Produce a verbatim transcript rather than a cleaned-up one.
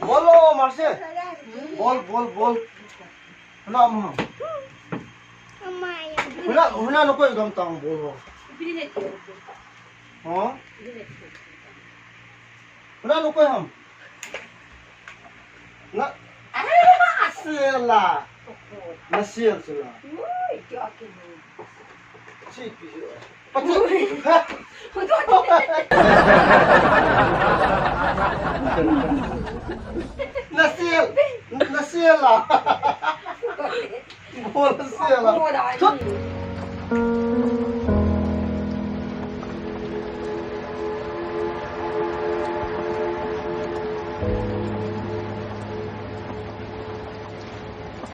Bol o, Marcel. Bol, bol, bol. Huna mo. Huna, huna no koi gam tang bol ho. Ho? Huna no koi ham. Na, ah, sila. Na sila, sila. Sipi. Pati.